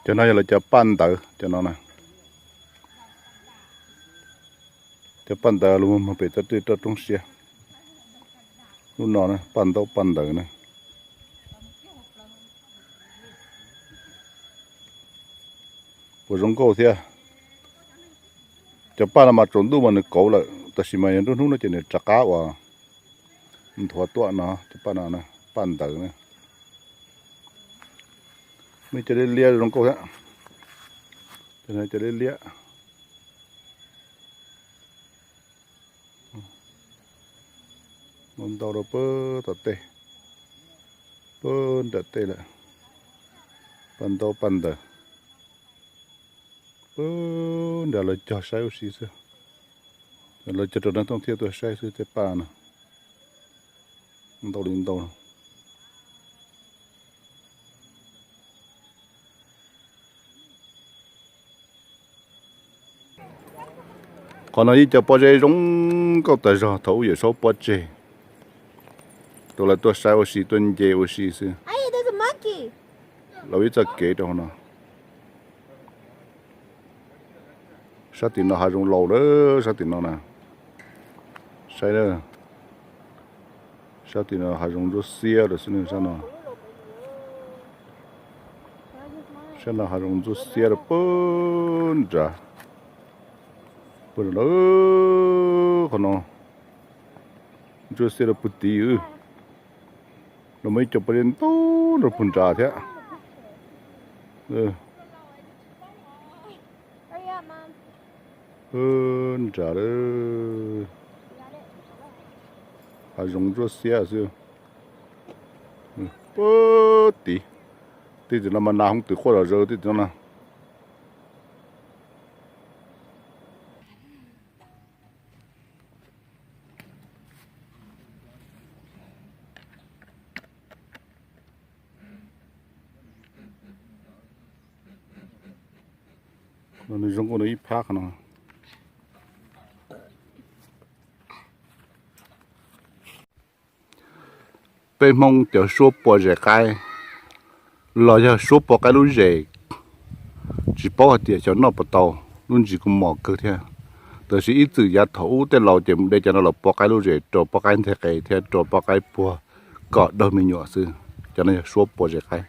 Cov no yog lawv cov paj ntawv cov no na. Cov paj ntawv los muag pem toj roob siab. Lub no paj ntaub paj ntawv na. Puas zoo nkauj thiab. Cov paj no mas tsaus ntuj mas nws kauv lawm, tab sis mas yog nruab hnub no ces nws rov qab uas nthuav tuaj no. Cov paj no, paj ntawv na. Muaj cov liab liab zoo nkauj thiab. Cov liab liab. Ntau rau pem tom tej, pem nram tej lawm. Paj ntaub paj ntawv. Pem nram lawv cog saib ua si xwb. Lawv cog rau neeg thoob thiab tuaj saib xwb tej paj no. Ntau li ntau. Qhov no ib co pob zeb zoo nkauj tas zog thaum ub Yawm Saub pov tseg rau lawv tuaj saib ua si tuaj nce ua si xwb. Los ib txoj kev rau hauv no. Sab tim no hav zoov laus lawm, sab tim no na. Saib, sab tim no hav zoov ntsuab xiab lawm xwb sab no. Sab no hav zoov ntsuab xiab rau pem nrad. Pem nrad lawm, qhov no ntsuab xiab rau pem tid. Los muaj ib co pob zeb ntau rau pem nrad thiab. Nrad lawm, hav zoov ntsuab xiab xwb. Pem tid, tej tim no mas nas hoob twm quaj zom zaws tej tim no na. Nws zoo nkauj no ib phab qhov no. Peb Hmoob cov suab pua zes qaib los yog suab pua qaib lub zes, tsis paub hais tias xyov noj puas tau, lub ntsis kuj mos kawg thiab. Tab sis ib txwm yav thaum ub tej laus ces mus de cov no los pua qaib lub zes rau poj qaib nteg qe thiab rau poj qaib puag kom daug me nyuam xwb. Cov no yog suab pua zes qaib.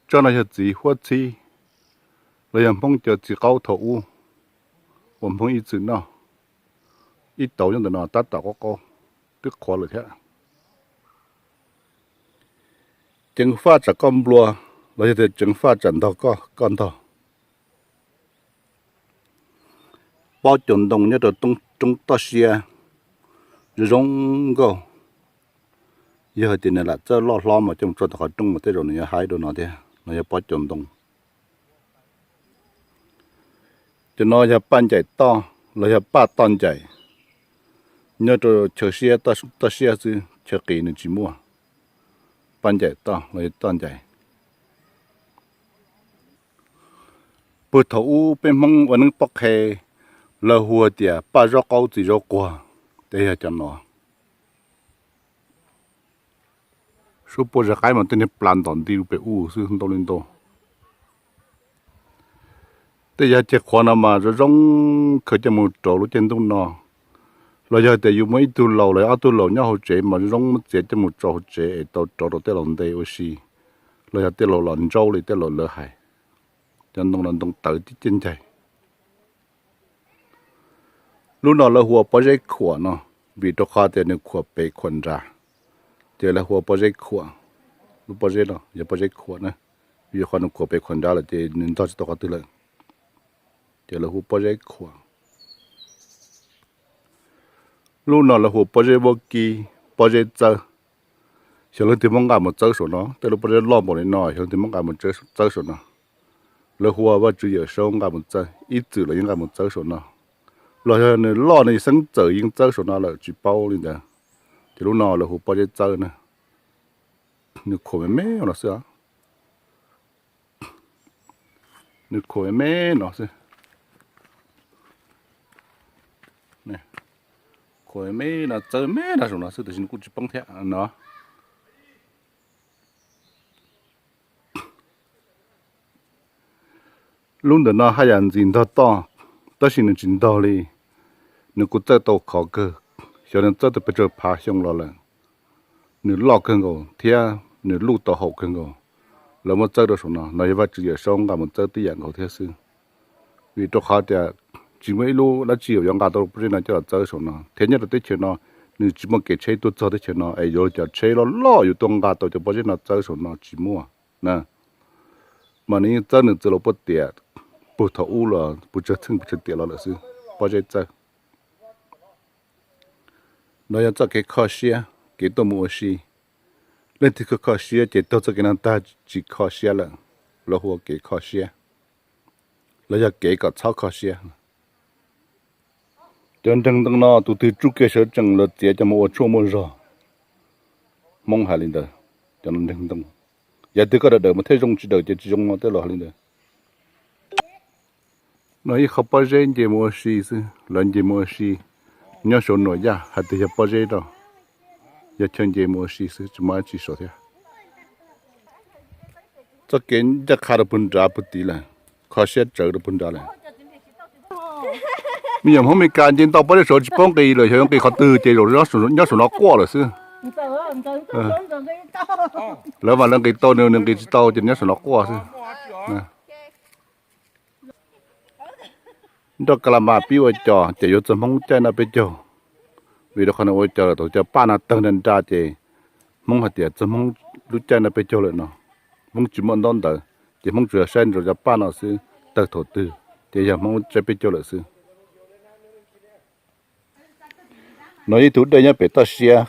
Tsob no yog txiv huab txhib los yog Hmoob cov txiv qaub thaum ub uas Hmoob ib txwm noj. Ib tauv nyob ntawm no tab tom qaub qaub, twb qhuav lawm thiab. Ceev faj tsam koj nplua los yog tias ceev faj tsam ntog koj, koj ntog. Pob cuas ntoo nyob rau roob toj siab zoo zoo nkauj. Yog hais tias nws lam txawj loj hlob mas coj mus tso tom qhov rooj mas tej zaum nws yuav haib dua no thiab. No yog pob cuas ntoo. Cov no yog paj ncaim toj los yog paj toj ncaim, nyob rau chaw siab toj siab xwb, chaw qis nws tsis muaj. Paj ncaim toj los yog toj ncaim. Pw thaum ub peb Hmoob ua neeb pob qhe, lawv hu tias paj zaub qaub txiv zaub quag, ces yog cov no. Suab pua zes qaib mas tej niag plas ntom nti pem ub xwb ntau li ntau. Tej yav ceg qhuav no mas zoo zoo khaws coj mus rauv lub caij ntuj no. Los yog tias yus muaj ib tug laus los ob tug laus nyob hauv tsev mas zoo zoo muab txiav coj mus tso hauv tsev es tau rauv rau tej laus nte ua si. Los yog tej laus los ntsaub li tej laus lawv hais. Cov ntoo no ntoo tawv tib ceg ncaig. Lub no lawv hu ua pob zeb khuam no, vim rau qhov tias nws khuam pem khuam nrad, ces lawv hu ua pob zeb khuam. Lub pob zeb no yog pob zeb khuam na, vim rau qhov nws khuam pem khuam nrad lawm ces nws ntog tsis tau qhov twg lawm, ces lawv hu pob zeb khuam. Lub no lawv hu ua pob zeb vaub kib, pob zeb txawb. Xyov leej twg muab nqa mus txawb saum no, tej lub pob zeb loj npaum li no xyov leej twg muab nqa mus txawb saum no. Lawv hu ua Vaj Tswv Yawm Saub nqa mus txawb, ib txwm los yeej nqa mus txawb saum no. Los yog nws loj nws xeeb txawm yeej txawb saum no lawm tsis paub li ntawd. Ces lub no lawv hu pob zeb txawb na. Nws khuam me me no xwb. Nws khuam me me no xwb. Khuam me me no txawb me no saum no xwb tab sis nws kuj tsis poob thiab no. Lub ntawm no haj yam ntxim ntog toj, tab sis nws tsis ntog li. Nws kuj txawj tau khov kawg, xyov nws txawj tau pes tsawg phav xyoo los lawm. Nws loj kawg nkaus thiab nws luj tau haum kawg nkaus. Lawv muab txawb rau saum no, no yog Vaj Tswv Yawm Saub nqa mus txawb tib yam nkaus thiab xwb. Vim rau qhov tias tsis muaj ib lub dab tsi uas yuav nqa tau pob zeb no coj los txawb saum no, thiab nyob rau teb chaws no nws tsis muaj kev tsheb tuaj txog teb chaws no es yuav cov tsheb loj loj yuav tuaj nqa tau cov pob zeb no txawb saum no tsis muaj na. Mas nws yeej txawb nws txwv los puag tiam, puag thaum ub los puag tsawg txheej puag tsawg tiam los lawm xwb, pob zeb txawb. No yog txoj kev kho siab, kev tuaj mus ua si. Leej twg kho kho siab ces taug txoj kev no tag tsis kho siab lawm, lawv hu ua kev kho siab, los yog kev kom txhob kho siab. Cov nreeg ntoo no tus twg tsuj kiag sawv tsees lawv txiav coj mus ua tshuaj muaj zog. Hmoob hais li ntawd, cov nreeg ntoo. Yog twg koj dawm dawm mas thiaj zoo, tsis dawm ces tsis zoo no tej los hais li ntawd. No ib qho pob zeb nce mus ua si xwb, lawv nce mus ua si nyob saum Nuam Yaj, hais tias yog pob zeb rau, yog chaw nce mus ua si xwb tsis muaj dab tsi saud thiab. Txoj kev ncaj qha rau puag nrad puag tid lawm, kho siab tsawv rau puag nrad lawm. Me nyuam Hmoob Mes Kas nce ntau pob zeb saud tsis paub nqis lawm, xyov yuav nqis qhov twg ces zaum nyob saum no quaj lawm xwb. Lawv mas lawv nqis tau, nws nqis tsis tau ces nyob saum no quaj xwb. Nroj ka la mas pib ua cos ces yuav txog Hmoob caij noj peb caug, vim rau qhov nws ua cos lawm thaum cov paj no tawg nra nra ces Hmoob hais tias txog Hmoob lub caij noj peb caug lawm no, Hmoob tsis muaj ntaub ntawv, ces Hmoob tsuas yog saib nrog cov paj no xwb, tawg thaum twg ces yog Hmoob lub caij peb caug lawm xwb. No ib tug dej nyob pem toj siab,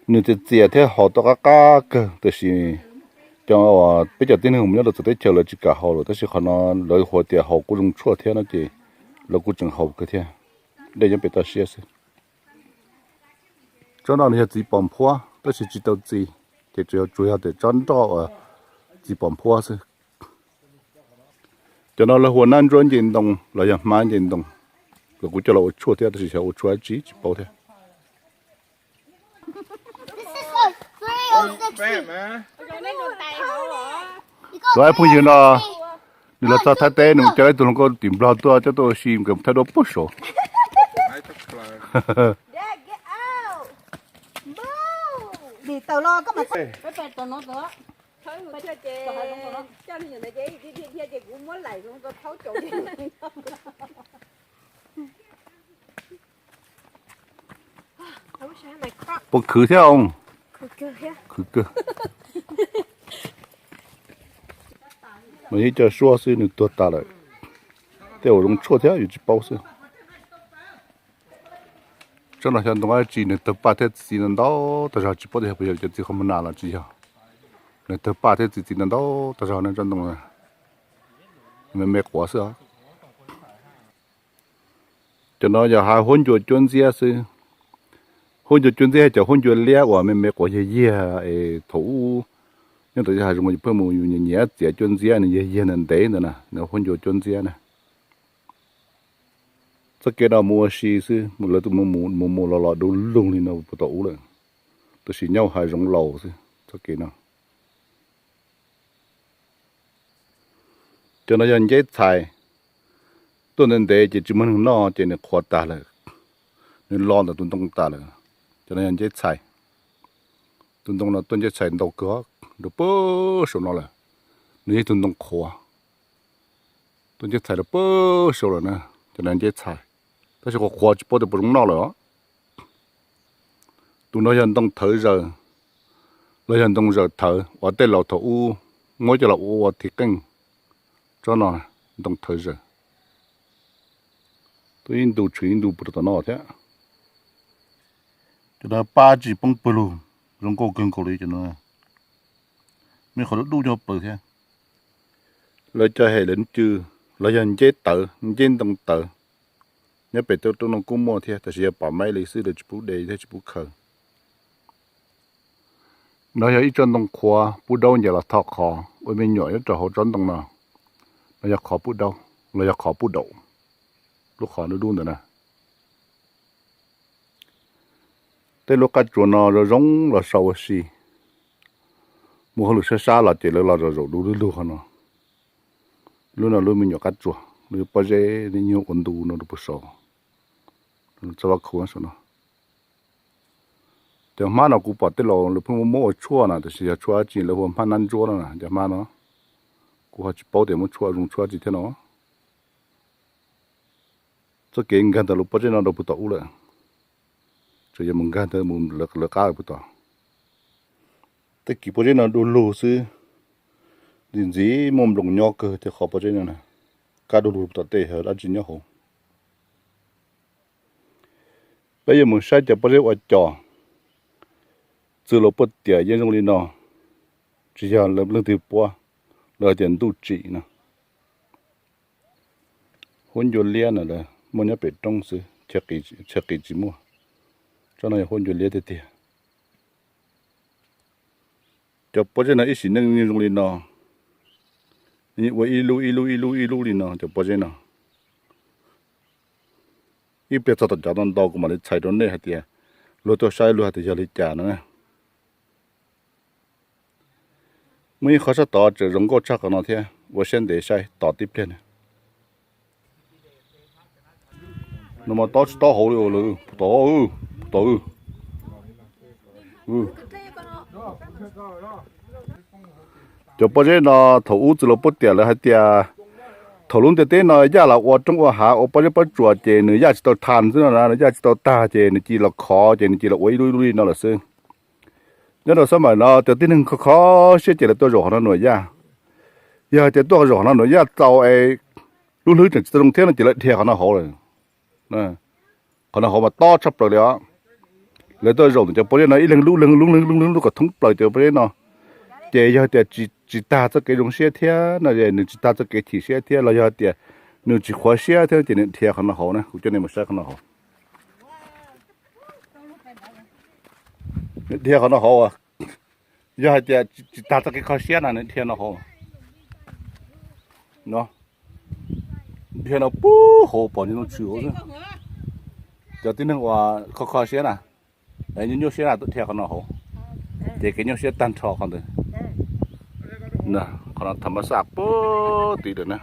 nws txias txias thiab haus tau qab qab kawg, tab sis cov peb cov tib neeg mus nyob rau txawv teb chaws lawv tsis kam haus lawm, tab sis qhov no lawv hu tias haus kuj zoo tshuaj thiab no ces lawv kuj tseem haus kawg thiab. Dej nyob pem toj siab xwb. Tsob no nws yog txiv pom nphuab tab sis tsis tau txi, ces tsuas yog, tsuas yog tias tsob nroj uas txiv pom nphuab xwb. Cov no lawv hu ua nab ntsuab nce ntoo los yog hmab nce ntoo, los kuv coj los ua tshuaj thiab tab sis xyov ua tshuaj dab tsi tsis paub thiab. Tus phooj ywg no, nws los txog Thaib teb nws mus coj ib tug hluas nkauj tim Nplog tuaj coj tuaj ua si nkawd thaij duab puag saud. Puas khwv thiab os? Khwv kawg. Mas ib co suab xwb nws tuag tas lawm. Tej uas zoo tshuaj thiab yus tsis paub xwb. Tsob no xyov ntoo dab tsi nws tawg paj thiab txiv txiv ntau ntau tag zog, tsis paub tias yog puas yog cov txiv qhov muag nas los tsis yog. Nws tawg paj thiab txiv txiv ntau ntau tag zog ne tsob ntoo. Me me quav xwb os. Cov no yog hav huab ncua cuab ntxiab xwb. Huab ncua cuab ntxiab yog cov huab ncua liab uas me me quav yiag yiag es thaum ub nyob tau hav zoov yus pheej mus yus nyiam nyiam txiav cuab ntxiab nws yiag yiag ntev ntev ntawd na, nws huab ncua cuab ntxiab na. Txoj kev no mus ua si xwb, lawv mus mus los los du lug li no puag thaum ub lawm, tab sis nyob hav zoov laus xwb txoj kev no. Cov no yog nceb txhais, tuaj ntev ntev ces tsis muaj neeg noj ces nws qhuav tas lawm, nws lo ntawm tus ntoo tas lawm. Cov no yog nceb txhais. Tus ntoo no tuaj nceb txhais ntau kawg, nrau puag saum no lawm. Nws yog ib tug ntoo qhuav, tuaj nceb txhais rau puag saum lawm na. Cov no nceb txhais, tab sis qhuav qhuav tsis paub tias puas zoo noj lawm os. Tus no yog ntoo thawv zaws, los yog ntoo zaws thawv uas tej laus thaum ub muab coj los ua ua thiv qeej. Tsob no ntoo thawv zaws, tuaj ib ntu tshwm ib ntu puag rau tom no thiab. Cov no pab tsis poob pawg lug, zoo nkauj kawg nkaus li cov no. Me qhov dub dub nyob plaws thiab. Lawv cov hem lawv cw, los yog nceb tawv, nceb ntoo tawv. Nyob pem tej roob no kuj muaj thiab, tab sis yog pom maib li xwb, lawv tsis pub de thiab tsis pub khaws. No yog ib tsob ntoo qhuav pub daub ncaws los tho qhov ua me nyuam nyob rau hauv tsob ntoo no. No yog qhov pub daub los yog qhov pub daum, lub qhov dub dub ntawd na. Tej lub qab tsuas no zoo zoo los so ua si. Mus hauj lwm sab sab los ces lawv los zaum zaum du lug lug qhov no. Lub no lub me nyuam qab tsuas, lub pob zeb ib nyuag ua ntu no rau puag saud, txog vaj khaum saum no. Cov hmab no kuv pom tej laus lawv pheej muab muab ua tshuaj na, tiam sis yog tshuaj dab tsi lawv hu ua hmab nab ntsuab no na, cov hmab no. Kuv ho tsis paub tias muab tshuaj zoo tshuaj dab tsi thiab no. Txoj kev nkag ntawm lub pob zeb no rau puag tom ub lawm, tseem yuav mus nkag ntawd mus lawv qab puag tom. Tej kis pob zeb no du lug xwb, ntxim ntxim muaj nploos nyob kawg thiab qhov pob zeb no na. Kab du lug tom tej yog dab tsi nyob hauv. Peb yuav mus saib cov pob zeb ua cos, txwv los puag tiam yeej zoo li no, tsis yog lawv leej twg puab, lawv hais tias ntuj tsim no. Huab ncua liab na, muaj nyob pem roob xwb, chaw qis tsis muaj. Tsob no yog huab ncua liab tiag tiag. Cov pob zeb no ib sim neej zoo li no, ua ib lub ib lub ib lub ib lub li no cov pob zeb no. Ib pliag txog tom cov ntau ntau kuv mam li txhais rau nej hais tias, luag tuaj saib luag hais tias yog li cas no na. Muaj ib qhov sab tod tseem zoo nkauj tshaj qhov no thiab, ua siab ntev saib tos tib pliag na. No mas tob tsis tob hauv li lawm, puag tod, puag tod. Cov pob zeb no thaum ub txwv los puag tiam lawv hais tias, thaum lub ntiaj teb no yaj los ua roob ua hav ua pob zeb pob tsuas ces nws yaj tsis tau thas xwb no na, nws yaj tsis tau tag ces nws cia los khov ces nws cia los ua ib lub ib lub li no lawm xwb. Nyob rau xab maim no cov tib neeg kho kho siab ces lawv tuaj zaum qhov no nuam yaj. Yog hais tias tuaj zaum qhov no nuam yaj txaus es lub hlwb tseem tsis tau zoo thiab no ces lawv dhia qhov no hauv lawm. Qhov no hauv mas tob tshaj plaws li os. Lawv tuaj zaum ntawm cov pob zeb no ib leeg lub leeg lub leeg lub leeg lub kom thoob plaws cov pob zeb no. Ces yog tias tsis tag txoj kev zoo siab thiab no, nws tsis tag txoj kev chim siab thiab los yog tias nws tsis qhuav siab thiab ces nws dhia qhov no hauv na, kuv coj nej mus saib qhov no hauv. Nws dhia qhov no hauv, yog hais tias tsis tag txoj kev kho siab na nws dhia no hauv. No, dhia no puag hauv pom nws no tshwm hauv xwb. Cov tib neeg uas kho kho siab na, nyuaj nyuaj siab na tuaj dhia qhov no hauv, ces kev nyuaj siab tag nrho qhov ntawd. Qhov no tham mas xaj puag tid lawm na.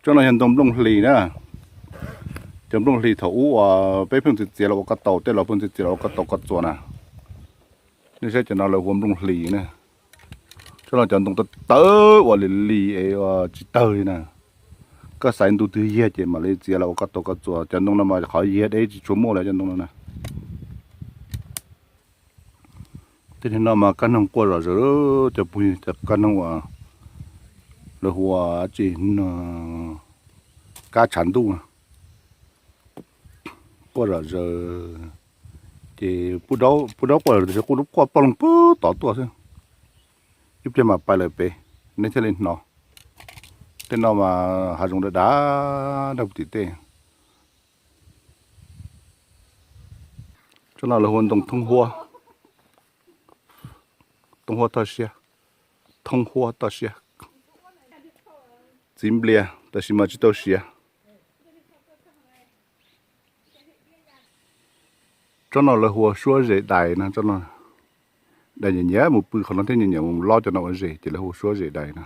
Tsob no yog ntoo nplooj hlis na. Cov nplooj hlis thaum ub uas peb pheej txiav txiav los ua koj taus, tej laus pheej txiav txiav los ua koj taus koj txuas na. Nej saib cov no lawv hu ua nplooj hlis na. Tsob no cov ntoo tawv tawv uas lim lis es tsis tawg li na. Koj xaiv ntu twg yiag ces mam li txiav los ua koj taus koj txuas. Cov ntoo no mas qhov yiag deb tsis tshua muaj li cov ntoo no na. Tej niag no mas kab noog quaj zom zaws, cov phooj ywg, cov kab noog uas lawv hu ua tsi, kab tshav ntuj na, quaj zom zaws. Ces pub dawb quaj zom zaws tiam sis quaj dub quaj ploj loo pug tod tuaj xwb. Ib pliag mas pais lawm pem, nej thiaj li hnov. Tej no mas hav zoov dav dav daj puv tim tej. Tsob no lawv hu ua ntoo thoob huab, thoob huab toj siab, thoob huab toj siab, txiv nplias tab sis mas tsis tau siav. Tsob no lawv hu ua suab zes dais no, tsob no dais nyiam nyiam mus pw qhov no thiab nyiam nyiam mus lob cov no ua zes ces lawv hu ua suab zes dais no.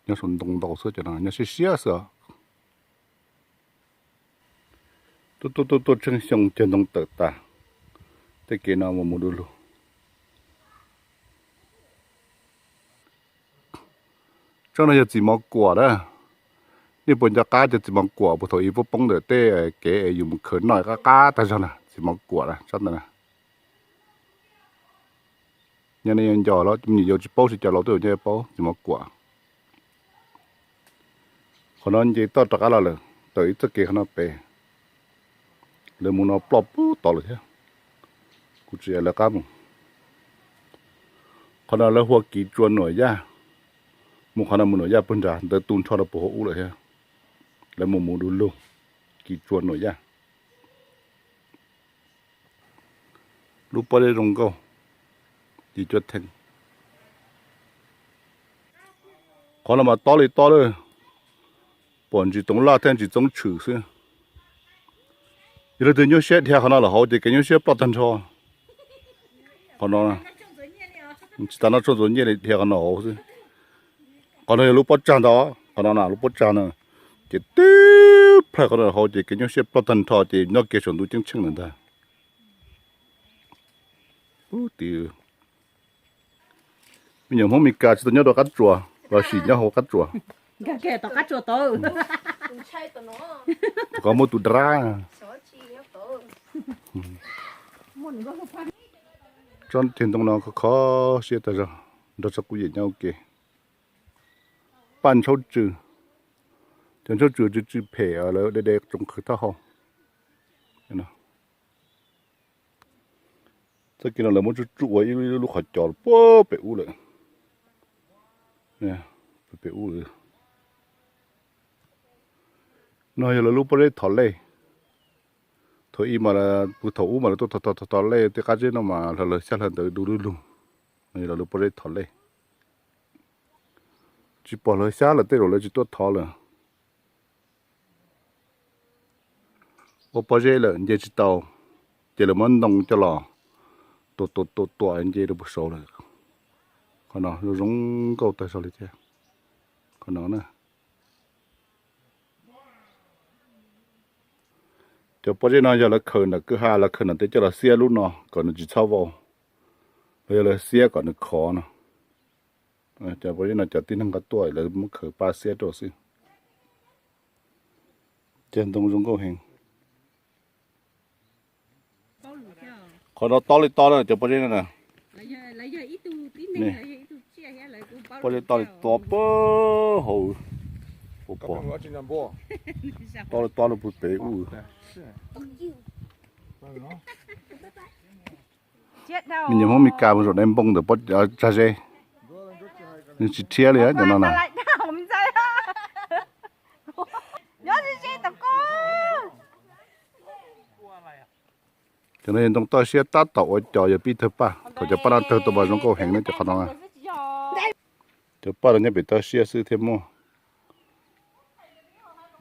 Nyob saum ntoo ntau xwb cov no nyob siab siab xwb os. Tuaj tuaj tuaj tuaj tsheej xyoo cog ntoo tawm tas, tej kev no mus mus du lug. Tsob no yog txiv mov kuam na. Nej puas nco qab cov txiv mov kuam puag thaum ub poob ntawm tej kev es yus mus khawv noj qab qab tag zog na, txiv mov kuam na tsob ntawd na. Nyob nej nco los me nyuam yaus tsis paub, tsis cov laus twb nco paub txiv mov kuam. Qhov no nce toj rov qab los lawm, tawm ib txoj kev qhov no pem, lawv mus no ploj pug tod lawm thiab. Kuv tsis lawv qab mus. Qhov no lawv hu ua kis tsua nuam yaj. Mus qhov no mus nuam yaj puag nrad ntawd tu nrho rau puag hauv ub lawm thiab. Lawv mus mus du lug, kis tsua nuam yaj. Lub pob zeb zoo nkauj, ci cuab theej. Qhov no mas tob li tob lawm, pom ntsis toov laj thiab ntsis txoob tshwm xwb. Yog leej twg nyuaj siab dhia qhov no los hauv ces kev nyuaj siab ploj tag nrho. Qhov no, Tsis tas noj tshuaj ntxuav ncej li, dhia qhov no hauv xwb. Qhov no yog lub pob tsag ntag, qhov no na lub pob tsag na, ces tib plhaws qhov no hauv ces kev nyuaj siab ploj tag nrho ces nyob kiag saum ntuj ceeb tsheej lawm ntag. Ub, tim me nyuam Hmoob Mes Kas tsis tau nyob rau qab tsuas, los sim nyob hauv qab tsuas. Kov muaj tus dab. Tsob ceg ntoo no kho kho siab tas zog, nrog tsob kuj yam nyob ua ke. Paj ntshaub tsw, cov ntshaub tsw tsw tsw phem lawv de de tsoov qhwv taub hau. Txoj kev no lawv muab tsuj tsuj ua ib lub qhov cos puag pem ub lawm. Pem ub. No yog lawv lub pob zeb thov lej. Thaum ub mas, thaum ub mas lawv tuaj thov thov lej tej qab zeb no mas lawv xyab hlawv ntawd du lug lug. No yog lawv lub pob zeb thov lej. Tsis pom lawv xyab lawm tej zaum lawv tsis tuaj thov lawm. Ua pob zeb lawm nce tsis tau, ces lawv muab ntoo coj los tua tua tua tua nce rau puag saud lawm. Qhov no zoo zoo nkauj tag zog li thiab. Qhov no na. Cov pob zeb no yog lawv khaws ntawm kwj ha, lawv khaws ntawm tej coj los xiab lub no kom nws tsis txhob vau, los yog lawv xiab kom nws khov no. Cov pob zeb no cov tib neeg nqa tuaj lawv muab khaws pab xiab rau xwb. Ceg ntoo zoo nkauj heev. Qhov no tob li tob na cov pob zeb no na. Pob zeb tob li tob puag hauv, puag pom. Tob li tob no puag pem ub. Me nyuam Hmoob Mes Kas mus zaum dai npoo ntawm pob tsag zeb, nws tsis rhiab li cov no na. Cov no yog ntoo toj siab tab tom ua cos yog pib tawg paj, thaum cov paj no tawg tau mas zoo nkauj heev ne cov qhov no. Cov paj no nyob pem toj siab xwb thiaj muaj.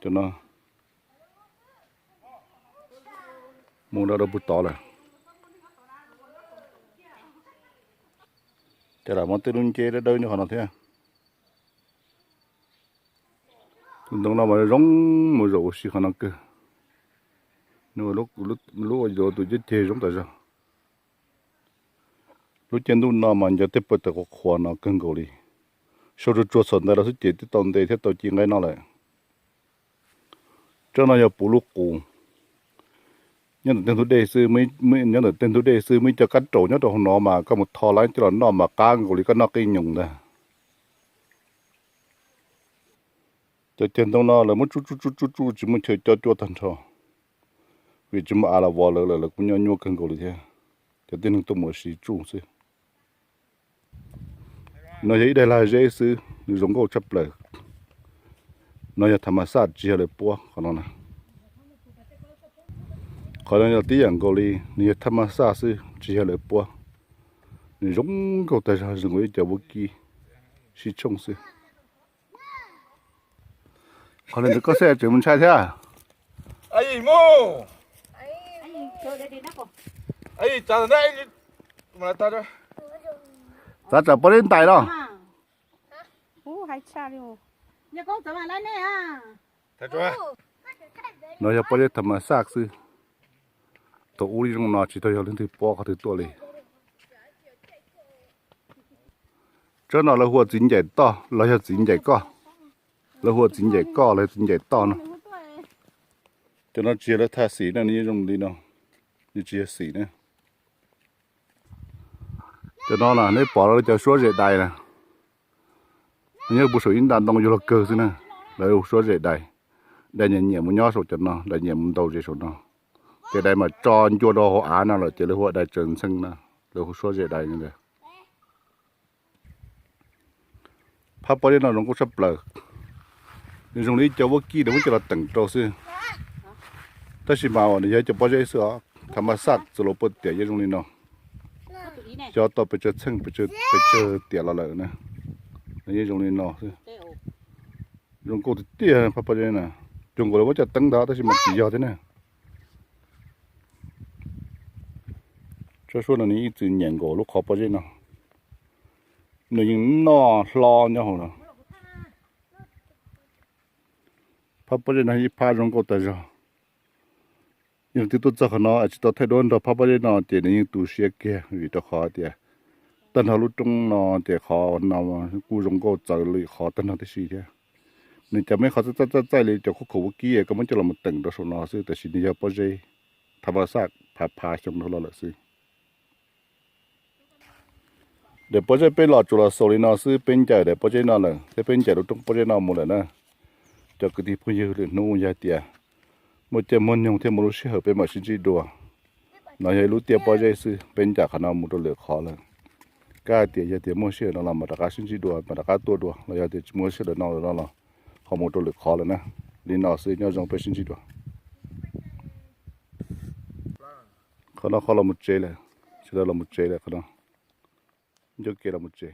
Cov no mus rau rau puag tod lawm. Cas lam muaj tej lub nceb dawb dawb nyob qhov no thiab. Tus ntoo no mas zoo mus zaum ua si qhov no kawg. Nws ua lub ua tus ceb ceg zoo tas zog. Lub caij ntuj no mas nco tej pawg tawm qhuav qhuav no kawg nkaus li. Sau tsuag tsuag txhaum ntawd los xwb ces twb tau nte thiab tau ci nqaij noj lawm. Tsob no yog puv lub qus. Nyob ntawm tej ntug dej xwb, nyob ntawm tej ntug dej xwb, muaj ib co kab raum nyob rau hauv no mas koj mus tho lawv coj los noj mas qab nkaus li koj noj qij nyoos ntag. Cov ceg ntoo no lawv muab tsuj tsuj tsuj tsuj tsuj tsis muaj chaw coj cuab tag nrho, vim tsis muaj av los vov lawv lawm, lawv kuj nyob nyuaj kawg nkaus li thiab. Cov tib neeg tuaj mus ua si tsuj xwb. No yog ib daim lag zeb xwb, nws zoo nkauj tshaj plaws. No yog tham mas xaj tsis yog lawv puab qhov no na. Qhov no yog tib yam nkaus li, nws yog tham mas xaj xwb tsis yog lawv puab. Nws zoo nkauj tag zog zoo nkaus ib co vaub kib sib tshooj xwb. Qhov no koj xej tseem mus ntshai thiab. Txav tsam pob zeb ntais no. No yog pob zeb tham mas xaj xwb. Thaum ub li zoo no tsis tau yog leej twg puab qhov twg tuaj li. Tsob no lawv hu ua txiv ncaim toj los yog txiv ncaim koj. Lawv hu ua txiv ncaim koj los yog txiv ncaim toj no. Cov no tsis yog lawv tham xim na, nws yeej zoo li no, nws tsis yog xim na. Cov no na neb pom lawv cov suab zem dais na, nws nyob puag saum ib nta ntoo yuav luag kawg xwb na. Lawv hu suab zem dais, dais nyiam nyiam mus nyob saum cov no, dais nyiam mus ntaus zem saum no. Ces dais mas tso ncua rau hauv av no lawm ces lawv hu ua dais tsaws ntxheej na, lawv hu suab zem dais li ntawd. Phab pob zeb no zoo nkauj tshaj plaws. Nws zoo li ib co vaub kib nws muab coj los teem rau xwb. Tab sis mas uas nws yog ib co pob zeb xwb os, tham mas xaj txawm luag puag tiam yeej zoo li no. Xyov tau pes tsawg txheej pes tsawg tiam los lawm na, nws yeej zoo li no xwb. Zoo nkauj tiag tiag phab pob zeb na. Cuag nkaus lawv muab coj teeb ntag tab sis mas tsis yog thiab na. Tsob suab no nws ib txwm nyiam nkaus lub qhov pob zeb no. Nws yeej noj hlo nyob hauv no. Phab pob zeb no ib phab zoo nkauj tag zog. Yog twb tuaj txog qhov no es tsis tau thaij duab nrog phab pob zeb no ces nws yeej tu siab kiag vim rau qhov tias tag nrho lub roob no ces qhov no kuj zoo nkauj txawv li qhov tag nrho tib si thiab. Nws cas muaj ib qhov txaij txaij txaij li cov khaub khaum vaub kib koj muab coj los teem rau saum no xwb, tab sis nws yog pob zeb thav vaj xaj phav phav xyoo dhau los lawm xwb. Daim pob zeb peb los tsuas los xaus li no xwb, peb ncaim daim pob zeb no lawm thiab peb ncaim lub roob pob zeb no mus lawm na. Cov kwv tij phooj ywg, lwm hnub yog tias muaj caij muaj nyoog thiab muaj lub sij hawm peb mam sib ntsib dua. No yog ib lub tiaj pob zeb xwb, peb ncaim qhov no mus rau lwm qhov lawm. Kav hais tias yog tias muaj sij hawm no los mam rov qab sib ntsib dua, mam rov qab tuaj dua, los yog tias tsis muaj sij hawm no no los ho mus rau lwm qhov lawm na. Li no xwb, nyob zoo, peb sib ntsib dua. Qhov no qhov los mus tsev lawm, sawv daws los mus tsev lawm qhov no. Ncauj kev los mus tsev.